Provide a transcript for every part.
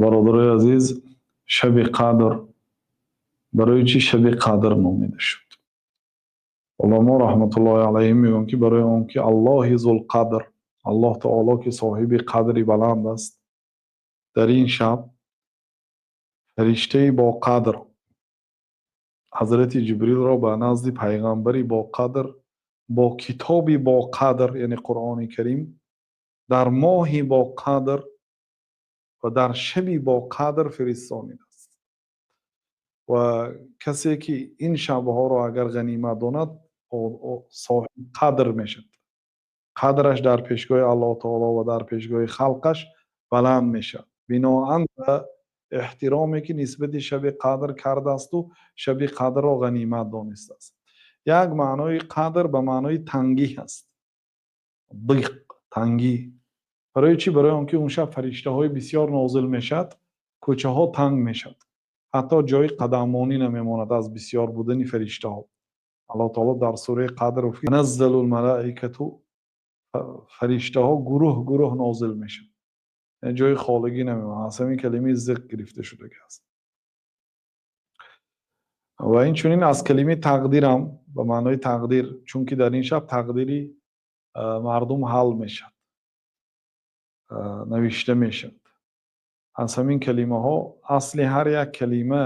Бародарои азиз, шаби Қадр барои чӣ шаби Қадр номида шуд? Уламо раҳматуллоҳи алайҳим мегӯянд, ки барои он ки Аллоҳи Зулқадр, Аллоҳ таоло, ки соҳиби қадри баланд аст, дар ин шаб фариштаи бо қадр ҳазрати Ҷибрилро ба назди пайғамбари бо қадр бо китоби бо қадр, яъне Қуръони Карим, дар моҳи бо қадр ва дар шаби бо қадр фиристонидааст. Ва касе ки ин шабҳоро агар ғанимат донад, соҳиби қадр мешавад, қадраш дар пешгоҳи Аллоҳ таоло ва дар пешгоҳи халқаш баланд мешавад, биноан ба эҳтироме ки нисбати шаби Қадр кардаасту шаби Қадрро ғанимат донистааст. Як маънои қадр ба маънои тангӣ ҳаст, диқ, тангӣ. Барои чӣ? Барои он ки он шаб фариштаҳои бисёр нозил мешавад, кӯчаҳо танг мешавад, ҳатто ҷои қадаммонӣ намемонад аз бисёр будани фариштаҳо. Аллоҳ таоло дар сураи Қадр: таназзалул малаикату, фариштаҳо гурӯҳ гурӯҳ нозил мешавад, ҷои холигӣ намемонад. Аз ҳамин калимаи зиқ гирифта шудагӣ аст. Ва инчунин аз калимаи тақдирам, ба маънои тақдир, чунки дар ин шаб тақдири мардум ҳал мешавад, навишта мешавад. Аз ҳамин калимаҳо. Асли ҳар як калима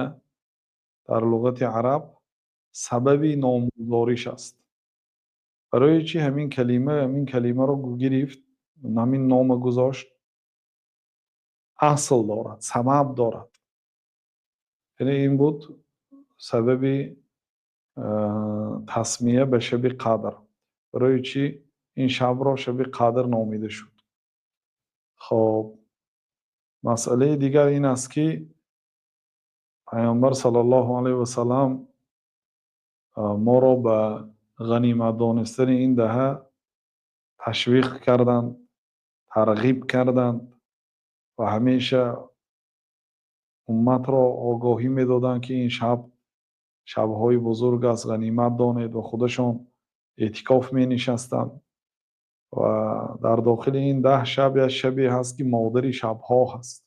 дар луғати араб сабаби номгузориш аст. Барои чӣ ҳамин калима, ҳамин калимаро гирифт, ҳамин нома гузошт? Асл дорад, сабаб дорад. Яъне ин буд сабаби тасмия ба шаби Қадр. Барои чӣ ин шабро шаби Қадр номида шуд? Хоб, масъалаи дигар ин аст, ки Пайғамбар саллаллоҳу алайҳи васаллам моро ба ғанимат донистани ин даҳа ташвиқ карданд, тарғиб карданд ва ҳамеша умматро огоҳӣ медоданд, ки ин шаб шабҳои бузург аст, ғанимат донед, ва худашон эътикоф менишастанд. Ва дар дохили ин 10 шаб як шабе ҳаст, ки модари шабҳо ҳаст,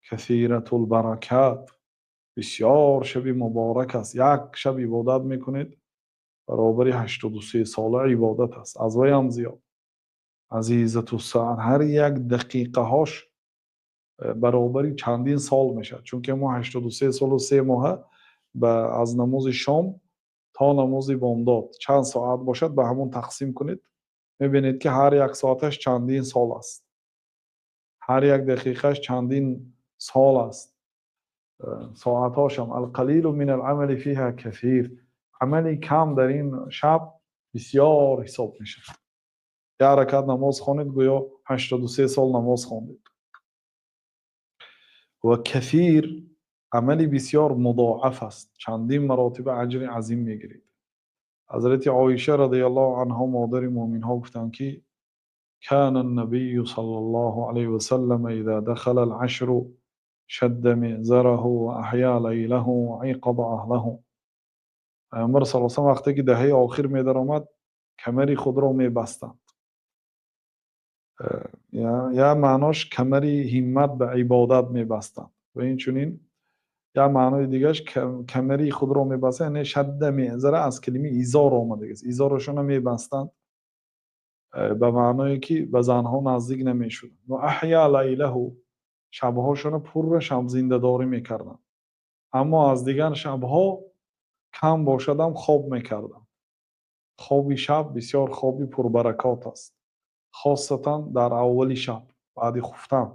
касиратул баракат, бисёр шаби муборак аст. Як шаб ибодат мекунед, баробари 83 сола ибодат аст, аз вай ҳам зиёд. Азизату саат, ҳар як дақиқаҳош баробари чандин сол мешавад, чунки мо 83 солу 3 моҳа ба аз намози шом то намози бомдод чанд соат бошад, ба ҳамон тақсим кунед, мебинед, ки ҳар як соаташ чандин сол аст, ҳар як дақиқаш чандин сол аст. Соатҳошам алқалилу мин аламали фиҳа касир, амали кам дар ин шаб бисёр ҳисоб мешавад. Як ракат намоз хонед, гӯё 83 сол намоз хондед. Ва касир, амали бисёр мудоаф аст, чандин маротиба аҷри азим мегиред. Ҳазрати Оиша радиаллоҳу анҳо, модари муъминҳо, гуфтанд, ки كان النبي صلى الله عليه وسلم إذا دخل العشر شد مئزره وأحيا ليله وأيقظ أهله. Пайғамбар саллаллоҳу алайҳи васаллам вақте ки даҳаи охир медаромад, камари худро мебастанд. Я маънош камари ҳиммат ба ибодат мебастанд ва инчунин як маънои дигараш камари худро мебастанд, яъне шадда меъзара аз калимаи изор омадагист, изорашонро мебастанд, ба маъное ки ба занҳо наздик намешуданд. Ва аҳя лайлаҳу, шабҳошонро пурра шабзиндадорӣ мекарданд, аммо аз дигар шабҳо кам бошадам хоб мекарданд. Хоби шаб бисёр хоби пурбаракот аст, хосатан дар аввали шаб, баъди хуфтан,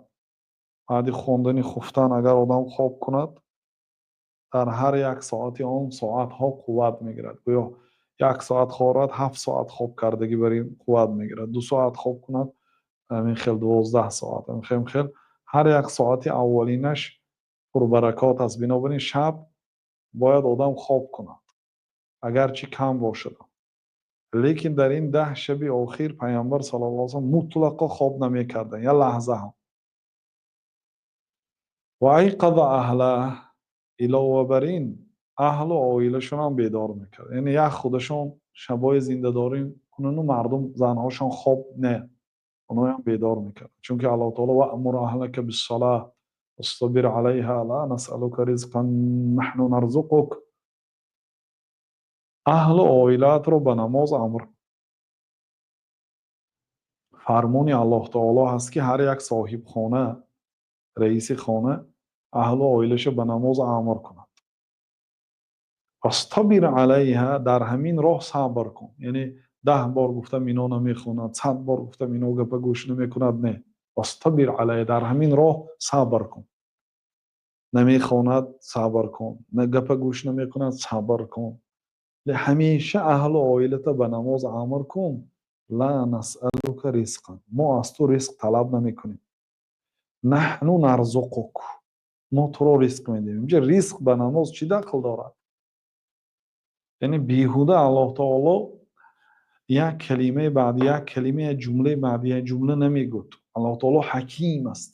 баъди хондани хуфтан агар одам хоб кунад, дар ҳар як соати он соатҳо қувват мегирад. Гӯё як соат хобад, 7 соат хоб кардагӣ бар ин қувват мегирад. 2 соат хоб кунад, ҳамин хел 12 соат, ҳамин хел ҳар як соати аввалинаш пурбаракот аст. Бинобар ин шаб бояд одам хоб кунад, агарчи кам бошад. Лекин дар ин 10 шаби охир Пайғамбар саллаллоҳу алайҳи васаллам мутлақо хоб намекарданд, як лаҳза ҳам. Ва айқаза аҳлаҳ, илова бар ин аҳлу оилашонам бедор мекард. Яъне як худашон шабҳои зиндадорӣ кунану мардум, занҳошон хоб не, оноям бедор мекард, чунки Аллоҳ таоло: ваъмур аҳлака биссалаҳ. Вастобир алайҳа ла насъалука ризқан наҳну нарзуқук. Аҳлу оилаатро ба намоз амр. Фармони Аллоҳ таоло ҳаст, ки ҳар як соҳибхона, раиси хона аҳлу оилаша ба намоз амр кунад. Вастобир алайҳа, дар ҳамин роҳ сабр кун. Яъне 10 бор гуфтам, ино намехонад, 100 бор гуфтам, ино гапа гӯш намекунад, не. Вастобир алайҳа, дар ҳамин роҳ сабр кун. Намехонад, сабр кун. Гапа гӯш намекунад, сабр кун. Ҳамеша аҳлу оилата ба намоз амр кун. Ла насъалука ризқан. Мо аз ту ризқ талаб намекунем. Наҳну нарзуқук. Мо туро ризқ медиҳем. Инҷа ризқ ба намоз чӣ дахл дорад? Яъне беҳуда Аллоҳ таоло як калимаи баъди як калима, як ҷумлаи баъди як ҷумла намегӯяд. Аллоҳ таоло ҳаким аст.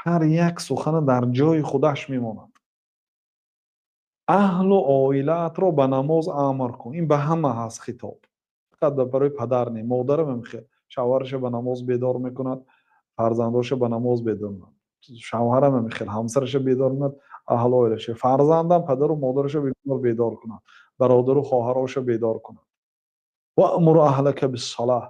Ҳар як сухана дар ҷои худаш мемонад. Аҳлу оилаатро ба намоз амр кун. Ин ба ҳама ҳаст хитоб. Фақат барои падар не, модарам ҳам хел. Шавҳараша ба намоз бедор мекунад, фарзандоша ба намоз бедор мекунад. Шавҳарам ҳам хел, ҳамсараша бедор мекунад, аҳлу оилаша. Фарзандам падару модараша бедор кунад, бародару хоҳароша бедор кунад. Ваъмур аҳлака биссалаҳ.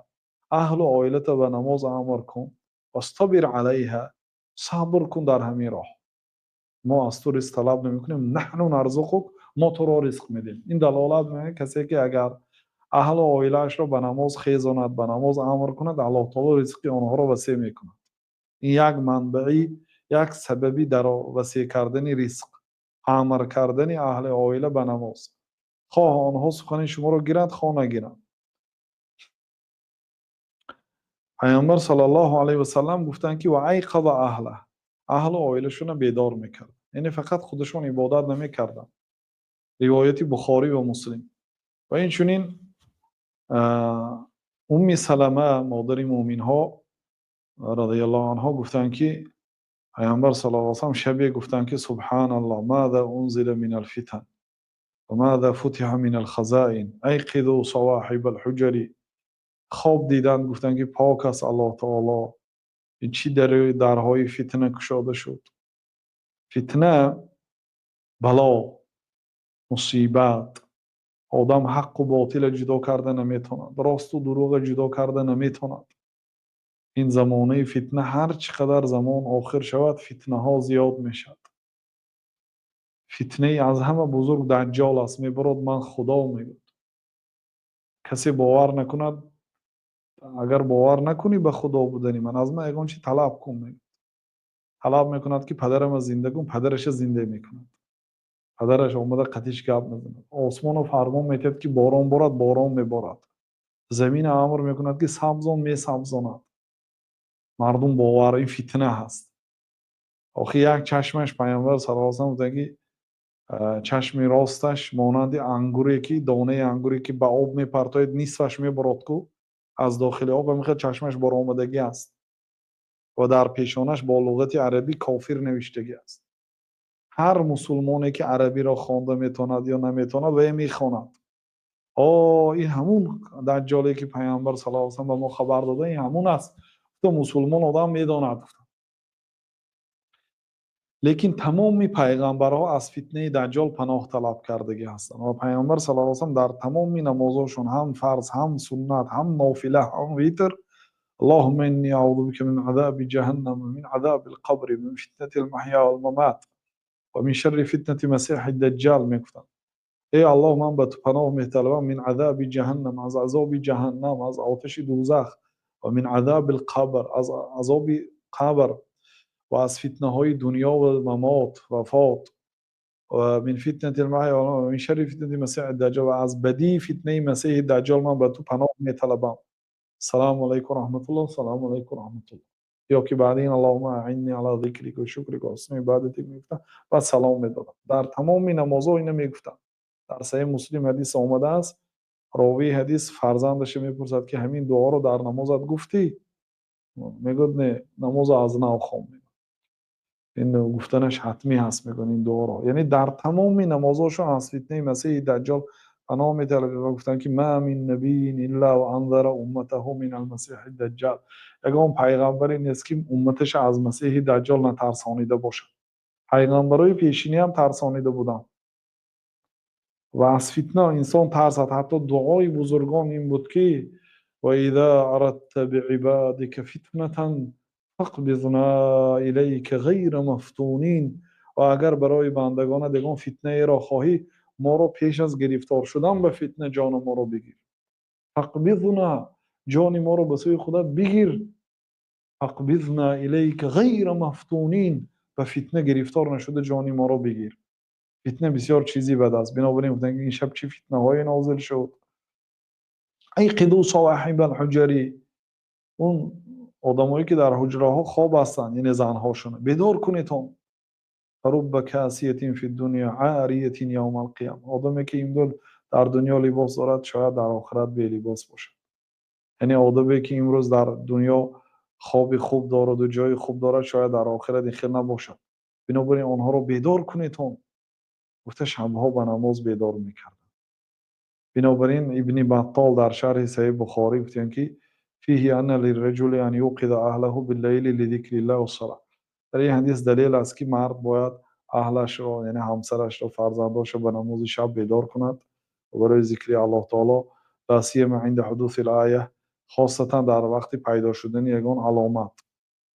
Аҳлу оилата ба намоз амр кун. Вастобир алайҳа. Сабр кун дар ҳамин роҳ. Мо аз ту ризқ талаб намекунем. Наҳну нарзуқук. Мо туро ризқ медиҳем. Ин далолат мекунад, касе ки агар аҳлу оилаашро ба намоз хезонад, ба намоз амр кунад, Аллоҳ таоло ризқи онҳоро васеъ мекунад. Ин як манбаи, як сабаби дар васеъ кардани ризқ, амр кардани аҳли оила ба намоз. Хоҳ онҳо сухани шуморо гиранд, хоҳ нагиранд. Пайғамбар саллаллоҳу алайҳи васаллам гуфтанд, ки ва айқаза аҳлаҳ, аҳлу оилашонро бедор мекард. Яъне фақат худашон ибодат намекарданд. Ривояти Бухорӣ ва Муслим. Ва инчунин Умми Салама, модари мӯминҳо радиаллоҳу анҳо гуфтанд, ки Пайғамбар саллаллоҳу алайҳи васаллам шабе гуфтанд, ки субҳаналлоҳ, маза унзила минал фитан ва маза футиҳа минал хазаин айқизу савоҳибал ҳуҷари. Хоб диданд, гуфтанд, ки пок аст Аллоҳ таоло, чӣ дарҳои фитна кушода шуд. Фитна бало, мусибат. Одам ҳаққу ботила ҷудо карда наметавонад, росту дурӯға ҷудо карда наметавонад. Ин замонаи фитна ҳар чӣ қадар замон охир шавад, фитнаҳо зиёд мешавад. Фитнаи аз ҳама бузург Даҷҷол аст. Мебарод ман Худо мегӯяд. Касе бовар накунад, агар бовар накунӣ ба Худо будани ман, аз ман ягон чиз талаб кун мегӯяд. Талаб мекунад, ки падарама зинда кун, падараша зинда мекунад. Падараш омада қатиш гап мезанад. Осмонро фармон медиҳад, ки борон борад, борон меборад. Замина амр мекунад, ки сабзон, месабзонад. Мардум бовар, ин фитна ҳаст. Охи як чашмаш, Пайғамбар саллаллоҳу алайҳи васаллам гуфтанд, ки чашми росташ монанди ангуре, ки донаи ангуре, ки ба об мепартоед, нисфаш меборад ку аз дохили об, ҳамин чашмаш баромадагӣ аст ва дар пешонаш бо луғати арабӣ кофир навиштагӣ аст. Ҳар мусулмоне, ки арабиро хонда метавонад ё наметавонад, вае мехонад. О, ин ҳамун Даҷҷоле, ки Пайғамбар саллаллоҳу алайҳи васаллам ба мо хабар дода, ин ҳамун аст. Гуфта мусулмон одам медонад. Лекин тамоми пайғамбарҳо аз фитнаи Даҷҷол паноҳ талаб кардагӣ ҳастанд ва Пайғамбар саллаллоҳу алайҳи васаллам дар тамоми намозҳошон, ҳам фарз, ҳам суннат, ҳам нофила, ҳам витр, Аллоҳумма инни аъузу бика мин азаби ҷаҳаннам ва мин азабил қабри ва мин фитнатил маҳя вал мамат ва мин шарри фитнати масиҳи даҷҷол мегуфтанд. Эй Аллоҳ, ман ба ту паноҳ металабам мин азаби ҷаҳаннам, аз азоби ҷаҳаннам, аз оташи дӯзах, ва мин азабил қабр, аз азоби қабр ва аз фитнаҳои дунё ва мамот, вафот, ва мин фитнатил маҳя ва мин шарри фитнати масиҳи даҷҷол, ва аз бадии фитнаи масиҳи даҷҷол ман ба ту паноҳ металабам. Салому алайкум раҳматуллоҳ, салому алайкум раҳматуллоҳ. Ё ки баъди ин Аллоҳумма аинни ала зикрика ва шукрика ва ҳусни ибадатик мегуфтанд, баъд салом медоданд. Дар тамоми намозҳо ина мегуфтанд. Дар Саҳеҳи Муслим ҳадис омадааст, ровии ҳадис фарзандаша мепурсад, ки ҳамин дуоро дар намозат гуфтӣ? Мегӯяд не, намозро аз нав хон. Ин гуфтанаш ҳатмӣ ҳаст, мегӯянд ин дуоро. Яъне дар тамоми намозҳошон аз фитнаи масиҳи даҷҷол Паноҳ металабем ва гуфтанд, ки ما من نبي إلا وأنذر أمته من المسيح الدجال. Ягон пайғамбаре нест, ки умматаша аз Масеҳи Даҷҷол натарсонида бошад. Пайғамбарои пешинӣ ҳам тарсонида буданд. Ва аз фитна инсон тарсад. Ҳатто дуои бузургон ин буд, ки وإذا أردت بعبادك فتنة فاقبضنا إليك غير مفتونين. Ва агар барои бандагонат ягон фитнаеро хоҳӣ, моро пеш аз гирифтор шудан ба фитна ҷони моро бигир. فاقبضنا, ҷони моро ба сӯи худат бигир. فاقبضنا إليك غير مفتونين, ба фитна гирифтор нашуда ҷони моро бигир. Фитна бисёр чизи бад аст. Бинобар ин гуфтанд, ин шаб чӣ фитнаҳое нозил шуд. أيقظوا صواحب الحجر, он одамое, ки дар ҳуҷраҳо хоб ҳастанд, яъне занҳошона бедор кунедон. فرب كاسية في الدنيا عارية يوم القيامة. Одаме, ки имрӯз дар дунё либос дорад, шояд дар охират белибос бошад. Яъне одаме, ки имрӯз дар дунё хоби хуб дораду ҷои хуб дорад, шояд дар охират ин хел набошад. Бинобар ин онҳоро бедор кунедон, гуфта, шабҳо ба намоз бедор мекарданд. Бинобар ин Ибни Баттол дар шарҳи Саҳиҳ Бухорӣ гуфтанд, ки فيه أن للرجل أن يوقظ أهله بالليل لذكر الله والصلاة. Дар ин ҳадис далел аст, ки мард бояд аҳлашро, яъне ҳамсарашро, фарзандошро ба намози шаб бедор кунад ва барои зикри Аллоҳ таоло, لا سيما عند حدوث الآية, хосатан дар вақти пайдо шудани ягон аломат,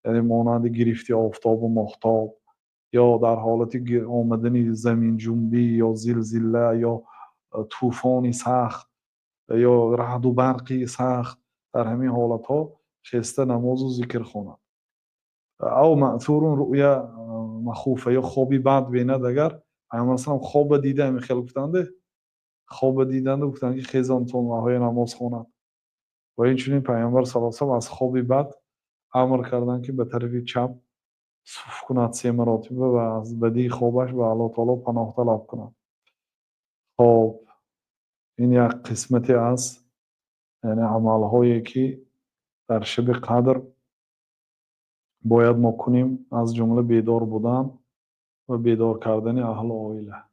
яъне монанди гирифти офтобу моҳтоб ё дар ҳолати омадани заминҷунбӣ ё зилзила ё тӯфони сахт ё раъду барқи сахт. Дар ҳамин ҳолатҳо хеста намозу зикр хонад. أو مأثور رؤيا مخوفة, ё хоби бад бинад. Агар Пайғамбар салам хоба дида, ҳамин хел гуфтанде, хоба диданду гуфтанд, ки хезонтон ваҳоя намоз хонад. Ва инчунин Пайғамбар сал салам аз хоби бад амр карданд, ки ба тарафи чап суф кунад се маротиба ва аз бадии хобаш ба Аллоҳ таоло паноҳ талаб кунад. Хоб, ин як қисмате аз, яъне, амалҳое, ки дар шаби қадр бояд мо кунем, аз ҷумла бедор будан ва бедор кардани аҳлу оила.